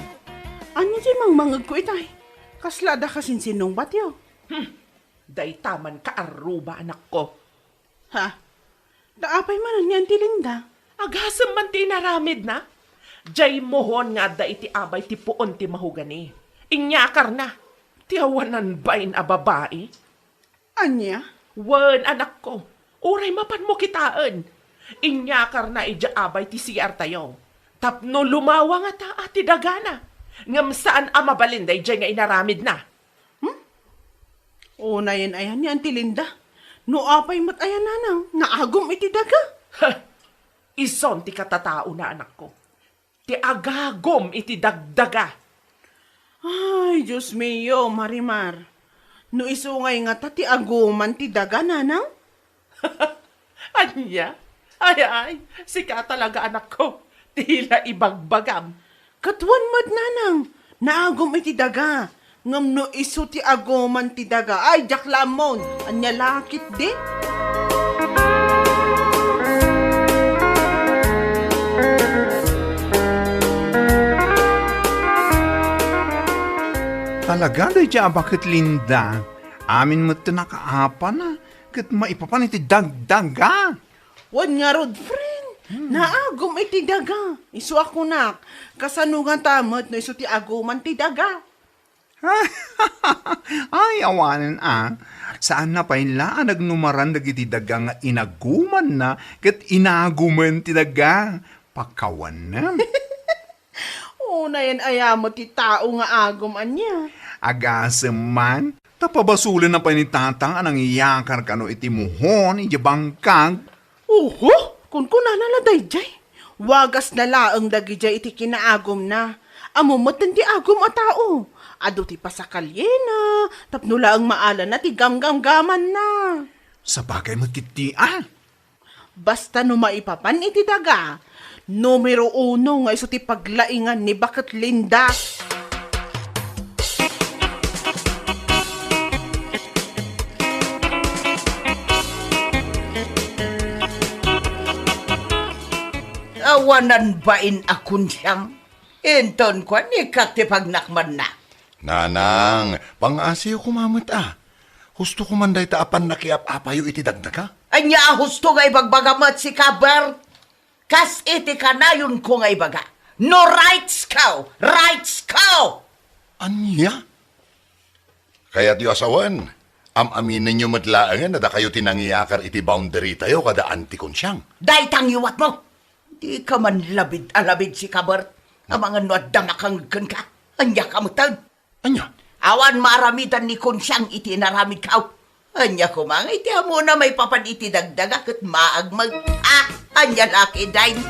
ania diay mangmangegko itay? Kasla adda kasinsinungbatyo? Hmm. Dayta man kaarruba, anakko. Ha? Ta apay manen nga Auntie Linda? Agasem man ti inaramidna. Diay muhon nga adda iti abay ti puon ti mahogani. Inyakarna. Ti awanan bain a babai. Ania? Wen, anakko. Uray mapanmo kitaen. Inyakarna idiay abay ti C R tayo. Tapno lumawa ngata ti dagana. Ngem saan a mabalin daydiay nga inaramidna. Hmm? Unayen aya ni Auntie Linda. No apay met aya, nanang, nga agum iti daga? Ha! Isun ti katataona, anakko. Ti agagum iti dagdaga. Ay, Dios mio, Marimar. No isu ngay ngata ti aguman ti daga, nanang? Ania? Ay, ay, sika talaga, anakko. Ti la ibagbagam. Ket wen met, nanang, naagum iti daga. Ngem no isu ti aguman ti daga, ay, diak la ammon. Ania la ketdi? Talaga, daydiay a baket, Linda. Amin met ti nakaapana ket maipapan iti dagdaga. Wen ngarud, friend, hmm, naagum iti daga. Isu a kunak, kasano ngata met no isu ti aguman ti daga? Ay, awanen a. Saanna pay la a nagnumaran dagiti daga nga inagumanna ket inagumen ti daga. Pakawanem. Unayen aya met ti tao nga agum ania? Agasem man, ta pabasolenna pay ni Tata a nangyakar kano iti muhon idiay bangkag. Oho, kunkunana la daydiay. Wagasna laeng dagidiay iti kinaagumna. Ammom metten ti agum a tao. Adu ti pasakalyena, tapno laeng maalanna ti gamgamgamanna. Sabagay met ketdi a. Basta no maipapan iti daga, numero uno nga isu ti paglaingan ni Baket Linda. Awanan bain a kunsiang. Inton kuan, ikkat ti pagnakmanna. Nanang, pangngasiyo koma met a. Husto koman dayta a pannakiap-apayo iti dagdaga. Ania a husto nga ibagbaga met, sika, Bert? Kas iti kanayonko nga ibaga, no rights ko, rights ko! Ania? Kayatyo a sawen, am-aminenyo met laengen a dakayo ti nangiakar iti boundary tayo kada Auntie Kunsiang. Dayta ngiwatmo. Dika man labid a labid, sika, Bert. Amangan no adda makangeg kenka. Ania ka metten? Ania? Awan maaramidan ni Kunsiang iti inaramidko. Ania koma nga iti ammona maipapan iti dagdaga ket maagmeg. Ah, ania la ketdin?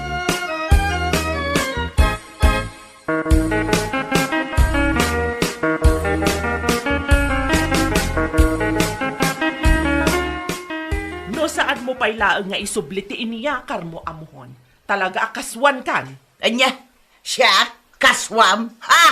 No saanmo pay laeng nga isubli ti iniakarmo, ammoen, talaga a kasuankan. Ania? Siak? Kasuam? Ha?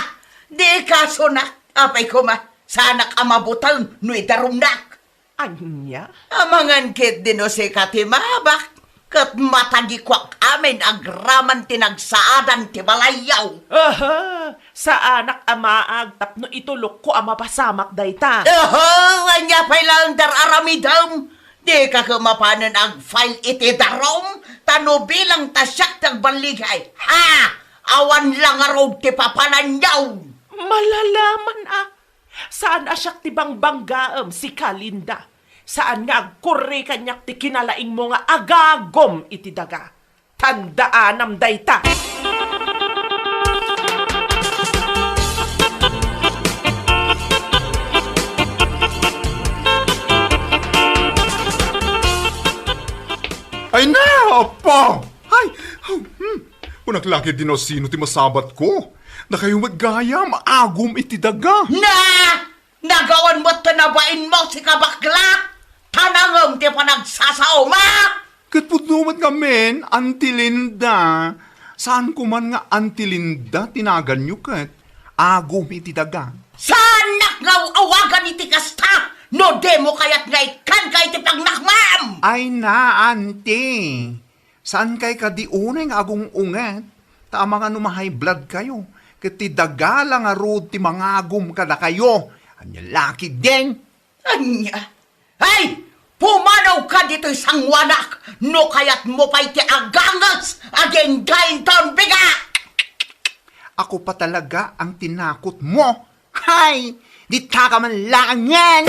Di kasunak. Apay koma, saanak a mabuteng no idarumnak. Ania? Amangan ketdi no sika ti maabak, ket matagikuak amin agraman ti nagsaadan ti balayyo. Aha! Saanak a maag tapno itulokko a mapasamak dayta. Oho! Ania pay laeng dar-aramidem? Dika koma mapanen ag-file iti darum, ta no bilang ta siak ti agballigay. Ha! Awan la ngarud ti papananyo! Malalaman a. Saan a siak ti bangbanggaem, sika, Linda. Saan nga agkurri kaniak ti kinalaingmo nga agagum iti daga. Tandaanam dayta. Ay na, Apo! Ay, hmm. Kunak la ketdi no sino ti masabatko. Dakayo met gayam, agum iti daga. Na! Nagawan met ti nabainmo, sika, bakla! Tanangem ti panagsasaoma! Ket pudno met ngamin, Auntie Linda. Saan koman nga Auntie Linda ti naganyo ket agum iti daga. Saanak nga aw-awagan iti kasta no dimo kayat nga ikkanka iti pagnakmam! Ay na, Auntie. Saankay kadi unay nga agung-unget, ta amangan no ma-high blood kayo, ket ti daga la ngarud ti mangagum kadakayo. Ania la ketdin? Ania? Ay! Pumanawka ditoy sangoanak no kayatmo pay ti aganges agingga inton biga! Ako pa talaga ang tinakot mo. Hay! Ditaka man laengen!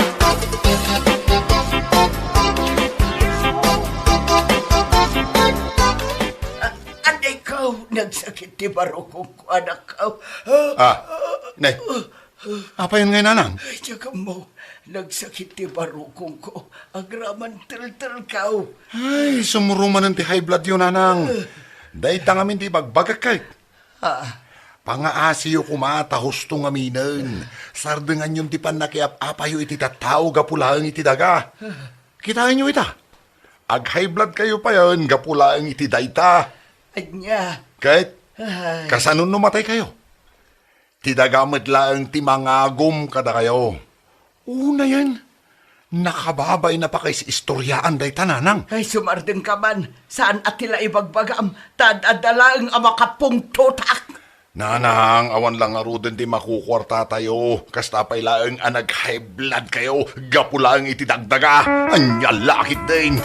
A-, anay ko, nagsakit ti barukongko, anak ko. Ah, nay. Apayon ngay, nanang? Ay, tiyagammo, nagsakit ti barukongko. Agraman teltelko. Ay, sumuro manen ti high blood yo, nanang. Dayta ngamin ti ibagbagak kay. Ah. Pangaasiyo koma ta husto ngaminen. Sardenganyon ti pannakiap-apayo iti tattao gapu laeng iti daga. Kitaenyo ita. Ag-high blood kayo payen gapu laeng iti dayta. Ania? Ket, ay, kasano no matay kayo? Ti daga met laeng ti mangagum kadakayo. Unayen, nakababain a pakaisistoriaan dayta, nanang. Ay, sumardengka man. Saan a ti la ibagbagam, ta ad-adda laeng a makapungtotak. Nanang, awan la ngaruden ti makukuartatayo. Kasta pay laeng a nag-high blood kayo gapu laeng iti dagdaga. Ania la ketdin?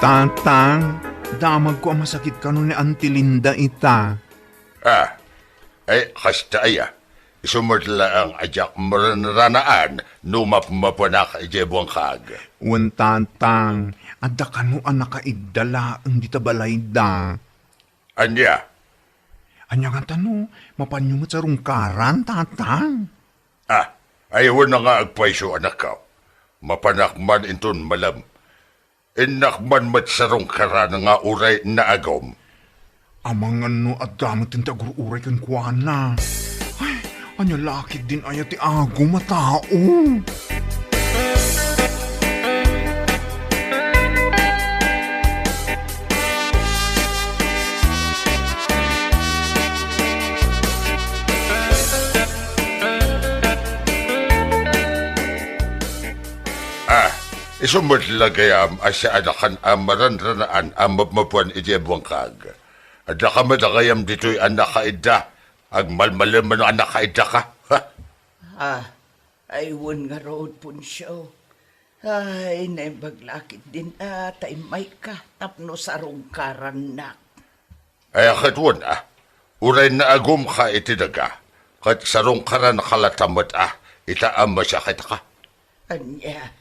Tatang, damagko a masakit kano ni Auntie Linda ita. Ah, ay, kasta aya. Isu met laeng a diak maranranaan no mapmapanak idiay buangkag. Wen, Tatang, adda kano a nakaidda laeng dita balayda. Ania? Ania ngata no mapanyo met sarungkaran, Tatang? Ah, ay, wen nga agpayso, anakko. Mapanak man inton malem. Innak man met sarungkaran nga uray naagum. Amangan no adda met ti agur-uray kenkuana. Ay, ania la ketdin aya ti agum a tao? Ah, isu met la gayam a saankan a maranranaan a mapmapan idiay bangkag. Addaka met gayam ditoy a nakaidda. Agmalmalem a nakaiddaka. Ha? Ah, ay wen ngarud, Poncio. Ay, naimbag la ketdin a ta immayka tapno sarungkarannak. Ay, ket wen, ah, uray naagumka iti daga, ket sarungkaranka latta met, ah, ita a masakitka. Ania?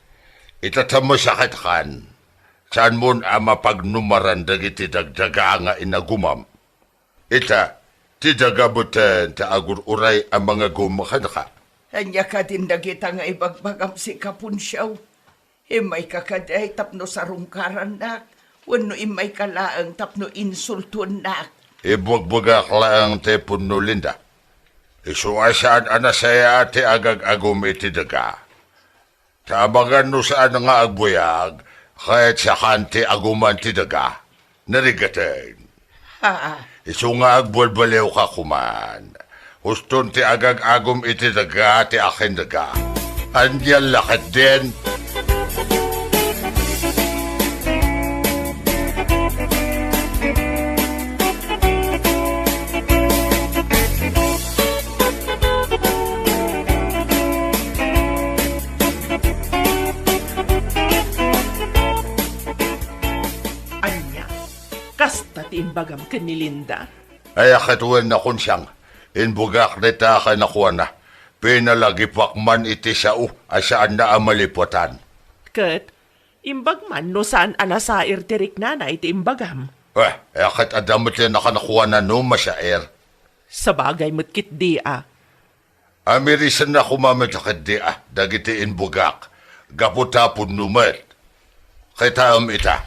Ita ta masakitkan, saanmon a mapagnumaran dagiti dagdaga nga inagumam. Ita, ti daga met ti agur-uray a mangagum kenka. Ania kadin dagita nga ibagbagam sika, Poncio? Immayka kadi tapno sarungkarannak, wenno immayka laeng tapno insultuennak? Ibagbagak laeng ti punno, Linda. Isu a saan a nasayaat ti agag-agum iti daga. Ta amangan no saan nga agbulag, ket sakan ti aguman ti daga. Narigaten. Haa. Isu nga agbalbaliwka koman. Huston ti agag-agum iti daga ti akin daga. Ania la ketdin? Ania? Kasta ti imbagam ken ni Linda? Ay, a ket wen, Nakunsiang, imbugak dita a kanakuana. Pinalagipak man iti sao a saanna a maliputan. Ket imbag man no saan a nasair ti riknana iti imbagam. Eh, a ket adda met ti nakanakuana no masair. Sabagay met ketdi a. Amirisenna koma met ketdi a dagiti imbugak, gapu ta pudno met. Kitaem ita,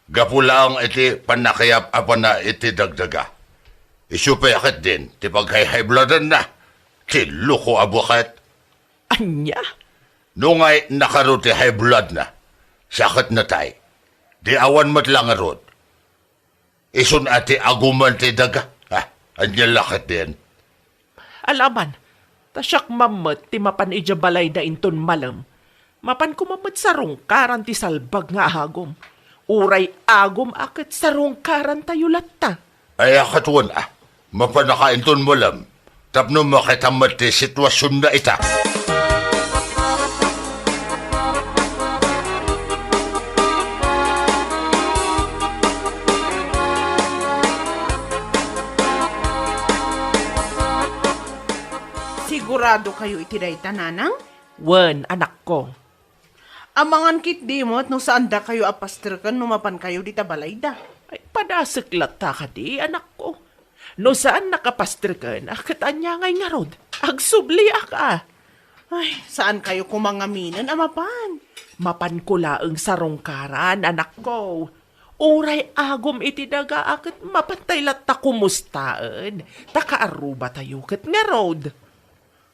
gapu laeng iti pannakayap-apana iti dagdaga. Isu pay a ketdin ti paghayhaybloadanna, ti loko a buket. Ania? No ngay nakaro ti high bloodna, saketna tay. Di awan met la ngarud. Isun a ti aguman ti daga. Ah, ania la ketdin? Alaman, ta siak man met ti mapan idiay balayda inton malem. Mapan koma met sarungkaran ti salbag nga agum. Uray agum a ket sarungkarantayo latta. Ay, a ket wen a, mapanaka inton malem, tapno makita met ti situasionna ita. Siguradokayo iti dayta, nanang? Wen, anakko. Amangan ketdi met no saandakayo a pasterken no mapankayo dita balayda. Ay, padasek latta kadi, anakko. No saannak a pasterken, a ket ania ngay ngarud? Agsubliak a. Ay, saankayo koma ngaminen a mapan. Mapanko laeng sarungkaran, anakko. Uray agum iti daga a ket mapantay latta kumustaen, ta kaarrubatayo ket ngarud.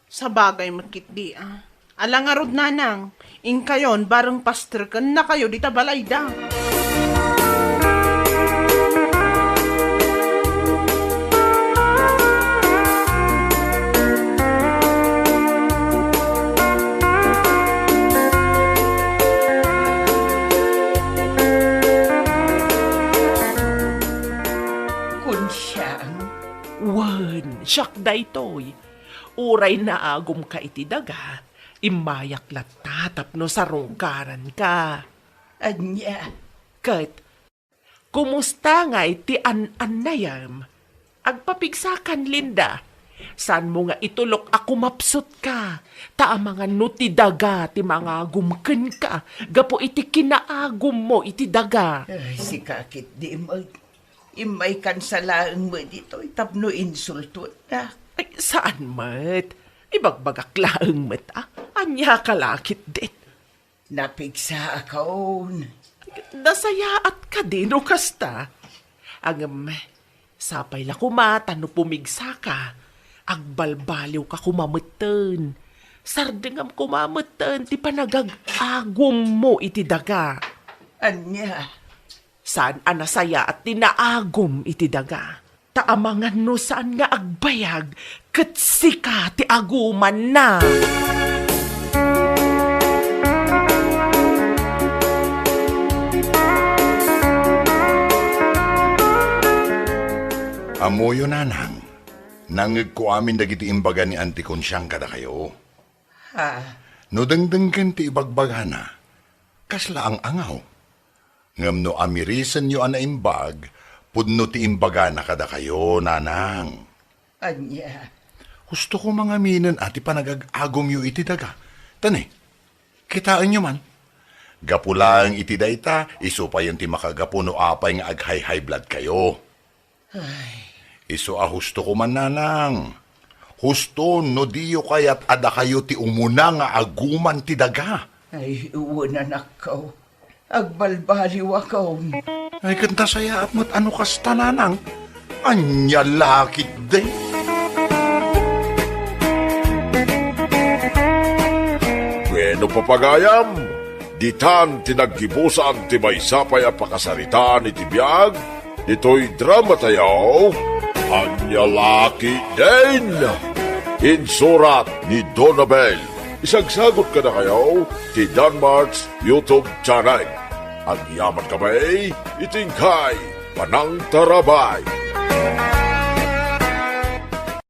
Sabagay met ketdi a. Ala ngarud, nanang, inkayon bareng pasterkennakayo dita balayda. Kunsiang. Wen, siak daytoy. Uray naagumka iti daga, immayak latta tapno sarungkaranka. Ania? Ket, kumusta ngay ti an-annayem? Agpapigsakan, Linda. Saanmo nga itulok a kumapsutka, ta amangan no ti daga ti mangagum kenka gapu iti kinaagummo iti daga. Ay, sika ketdi met. Immaykan sa laeng met ditoy tapno insultuennak. Ay, saan met. Ibagbagak laeng met a. Ania ka la ketdin? Napigsaakon. Nasayaat kadi no kasta? Ngem, Sapay la koma ta no pumigsaka, agbalbaliwka koma metten. Sardengam koma metten ti panagag-agummo iti daga. Ania? Saan a nasayaat ti naagum iti daga. Ta amangan no saan nga agbayag, ket sika ti agumanna. Ammoyo, nanang, nangngegko amin dagiti imbaga ni Auntie Consiang kadakayo. Ha? No dengdenggen ti ibagbagana, kasla ang-angaw. Ngem no amirisenyo a naimbag, pudno ti imbagana kadakayo, nanang. Ania? Husto koma ngaminen a ti panagag-agumyo iti daga. Tani, kitaenyo man. Gapu laeng iti dayta, isu payen ti makagapu no apay nga ag-high-high blood kayo. Ay. Isu a husto koma, nanang. Husto no diyo kayat a dakayo ti umuna nga aguman ti daga. Ay, wen, anakko. Agbalbaliwakon. Ay, ket nasayaat met a no kasta, nanang. Ania la ketdi? Wenno, papagayam, ditan ti naggibusan ti maysa pay a pakasaritaan iti biag ditoy dramatayo, Ania la ketdin? Insurat ni Donabel. Isagsagut kadakayo ti Danmart's YouTube channel. Agyaman kami iti inkay panangtarabay.